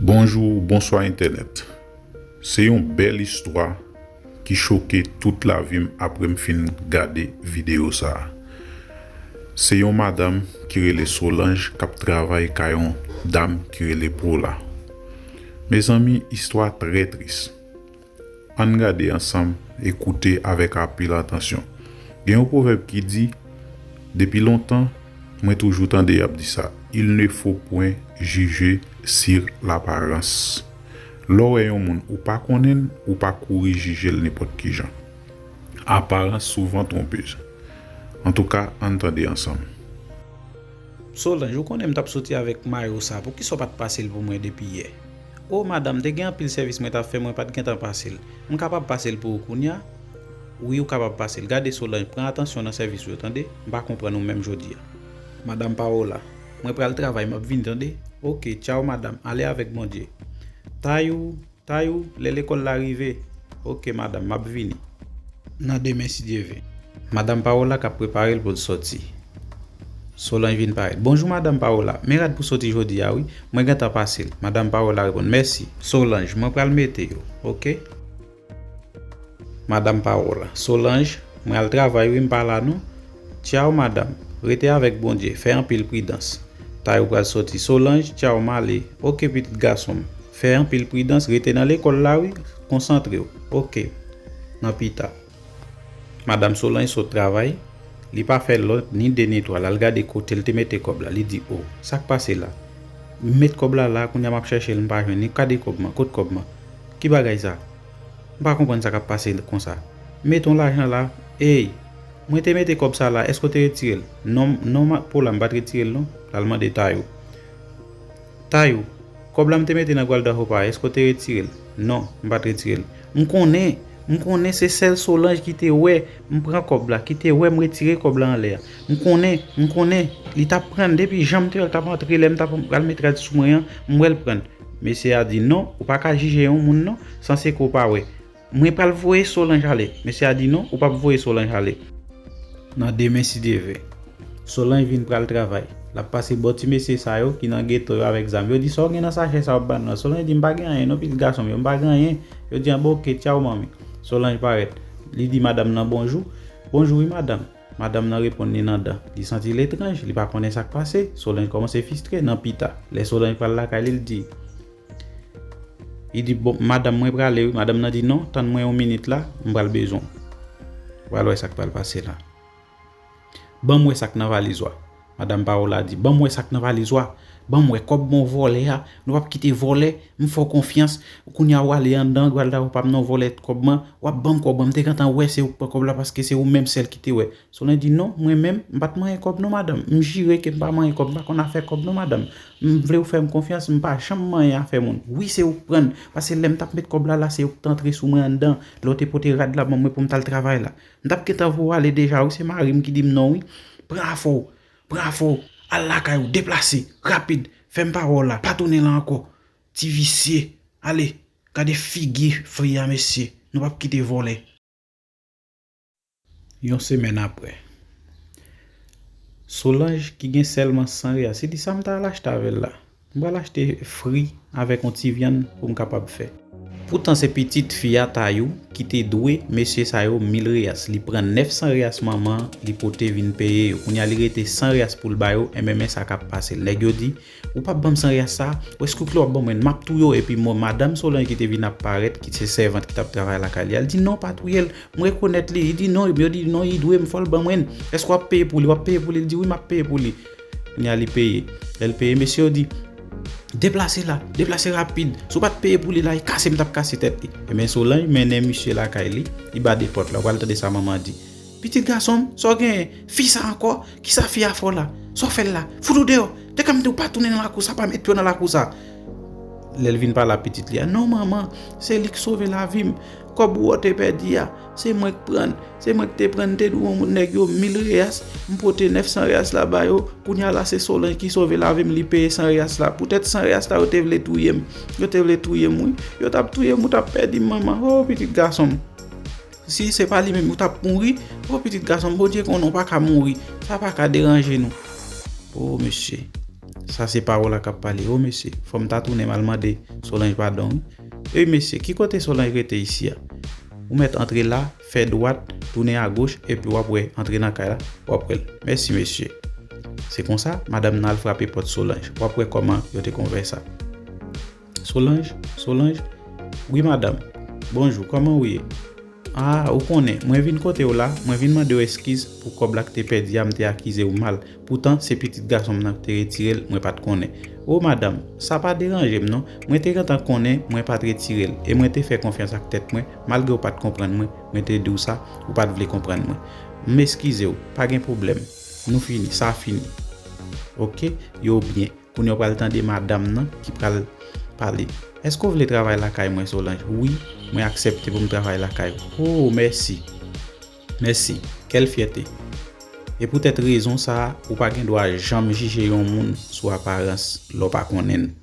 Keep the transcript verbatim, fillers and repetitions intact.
Bonjou, bonswa entènèt. Se yon bèl istwa ki choke tout lavi m apre m fin gade videyo sa a. Se yon madanm ki rele Solange k ap travay kay yon dam ki rele Paula. Mezanmi, istwa trè tris. Ann gade ansanm e koute avèk anpil atansyon. Gen yon pwovèb ki di, depi lontan, mwen toujou tande y ap di sa, il ne faut point juger sur l'apparence. Lè w wè yon moun ou pa konnen l, ou pa kouri jije l nenpòt ki jan. Aparans souvan twonpez. Antouka, ann tande ansanm. Solange, ou konnen m t ap soti avèk mayo sa, poukisa w pa t pase l pou mwen depi yè? O madanm, te gen anpil sèvis mwen t ap fè, mwen pa t gentan pase l. M kapab pase l pou ou kounye a? Wi, ou kapab pase l. Gade Solange, pran atansyon nan sèvis ou yo, tande? M pa konprann ou menm jodi a. Madanm Paola, mwen pral travay, m ap vini, tande? Oke, tchaw madanm, ale avèk Bondye. Tayou, Tayou, lè lekòl la rive. Oke madanm, m ap vini. Nan demen si Dye ve. Madanm Paola k ap prepare l pou l sòti. Solange vin parèt. Bonjou madanm Paola, men rad pou soti jodi a wi. Mwen gentan pase l. Madanm Paola reponn, mèsi. Solange, mwen pral mete yo, oke? Madanm Paola, Solange, mwen al travay wi, m pa la non. Tchaw madanm, rete avèk Bondye, fè anpil pridans. Tayou pral soti. Solange, tchaw m ale. Oke pitit gason m. Fè anpil pridans, rete nan lekòl la wi, konsantre w. Oke. Nan pita. Madanm Solange sot travay, li pa fè lòt ni de ni twa, l al gade kote l te mete kòb la, li di, o, sa k pase la? M met kòb la la, kounye a m ap chèche l, m pa jwenn li, gade kòb mwen, kot kòb mwen? Ki bagay sa? M pa konprann sa k ap pase konsa. Mete yon lajan la, ey, mwen te mete kòb sa la, èske w te retire l? Non, non, Paola, m pa t retire l non, l al mande Tayou. Tayou, kòb la m te mete nan gwaldawob a, èske w te retire l? Non, m pa t retire l. M konnen, m konnen se sèl Solange ki te wè m pran kòb la, ki te wè m retire kòb la anlè a. M konnen, m konnen, li t ap pran l depi jan m te wè l t ap antre lè m t ap pral met rad sou mwen an, m wè l pran l. Mesye a di, non, ou pa ka jije yon moun non, san se ke w pa wè. Mwen pral voye Solange ale. Mesye a di non, ou p ap voye Solange ale. Nan demen si Dye ve. Solange vin pral travay. L ap pase bò ti mesye sa yo ki nan geto yo avèk zam. Yo di sa w gen nan sachè sa w ap ban nou an. Solange di m pa gen anyen non pitit gason m yo, m pa gen anyen. Yo di anba oke, tchaw manmi. Solange parèt. Li di madanm nan bonjou. Bonjou wi madanm. Madanm nan reponn li nan dan. Li santi l etranj, li pa konnen sa k pase. Solange kòmanse fistre nan pita. Lè Solange pral lakay li, l di, Li di, bon, madanm mwen prale wi. Madanm nan di, non, tann mwen yon minit la, m pral bezwen w. Pral wè sa k pral pase la. Ban m wè sa k nan valiz ou a. Madanm Paola di, ban m wè sa k nan valiz ou a. Ban m wè kòb mwen w vòlè a. Nou p ap kite vòlè. M fè w konfyans. Kounye a w ale anndan, gwaldawob pa m nan w vòlè kòb mwen. W ap ban m kòb mwen. M te gentan wè se ou k pran kòb la paske se ou menm sèl ki te wè. Solange di, non, mwen menm, m pa t manyen kòb non madanm. M jire ke m pa manyen kòb, m pa konn afè kòb non madanm. M vle w fè m konfyans, m pa janm manyen afè moun. Wi, se ou k pran l, paske lè m t ap met kòb la la, se ou k t antre sou mwen anndan. Lè w te pote rad la ban mwen pou m t al travay la. M t ap gentan voye w ale deja wi, se mari m ki di m non wi. Pran afè w, pran afè w, al lakay ou, deplase, rapid, fè m pa wè w la, pa tounen la ankò. Ti visye, ale, gade figi fi a mesye, nou p ap kite vòlè. Yon semèn apre, Solange ki gen sèlman san reyal, se di sa m ta al achte avè l la. M pral achte fri avèk yon ti vyann pou m kapab fè. Poutan se pitit fi a Tayou ki te dwe mesye sa yo mil reyas. Li pran nèf san reyas manman an, li pote vin peye yo. Kounye a li rete san reyas pou l ba yo, enben men sa k ap pase l. Nèg yo di, ou p ap ban m san reyas sa a? Ou èske w klè w ap ban mwen l? M ap touye w. Epi mwen, madanm Solange ki te vin ap parèt, ki se sèvant ki t ap travay lakay li a, l di, non, pa touye l. M rekonèt li. Li di, non, yo di, non, li dwe m, fò l ban mwen l. Èske w ap peye pou li? W ap peye pou li? Li di, wi, m ap peye pou li. Kounye a li peye. Lè l peye, mesye yo di, deplase la, deplase rapid. Si w pa t peye pou li la, e kase m t ap kase tèt li. Ebyen, Solange mennen misye lakay li, li ba de pòt la. W pral tande sa manman an di. Pitit gason m, sa w genyen? Fi sa ankò? Kisa fi a fè w la? Sa w fè l la? Fout ou deyò! Te ka m di w pa tounen nan lakou sa, pa met pye w nan lakou sa! Lè l vin pale a pitit li a, non manman, se li k sove lavi m. Kòb ou wè w te pèdi a, se mwen k pran l. Se mwen k te pran l, m te dwe yon nèg yo mil reyas, m pote nèf san reyas la ba yo. Kounye a la se Solange ki sove lavi m, li peye san reyas la. Poutèt san reyas la yo te vle touye m. Yo te vle touye m wi. Yo t ap touye m, ou t ap pèdi m manman. O pitit gason m. Si se pa li menm, ou t ap mouri. O pitit gason m, Bondye konnen w pa ka mouri. Sa pa ka deranje nou. O mesye. Sa se pawòl la k ap pale. O mesye, fò m ta tounen m al mande Solange padon wi. Ey mesye, ki kote Solange rete isi a? Ou mèt antre la, fè dwat, tounen agoch, epi w ap wè, antre nan kay la, w ap wè l. Mèsi mesye. Se konsa, madanm nan al frape pòt Solange. W ap wè kòman yo te konvèsa. Solange, Solange, wi madanm. Bonjou, kòman ou ye? Ah, ou konnen, mwen vin kote w la, mwen vin mande w eskiz pou kòb la k te pèdi a, m te akize w mal. Poutan, se pitit gason m nan k te retire l, mwen pa t konnen. O madanm, sa pa deranje m non. Mwen te gentan konnen mwen pa t retire l, e mwen te fè konfyans ak tèt mwen, malgre w pa t konprann mwen, mwen te di w sa, ou pa t vle konprann mwen. M eskize w, pa gen pwoblèm. Nou fini, sa fini. Oke, yo byen. Kounye a w pral tande madanm nan ki pral pale. Èske w vle travay lakay mwen, Solange? Wi, mwen aksepte pou m travay lakay ou. Oh, mèsi. Mèsi. Kèl fyète. E poutèt rezon sa a, ou pa gen dwa janm jije yon moun sou aparans lè w pa konnen l.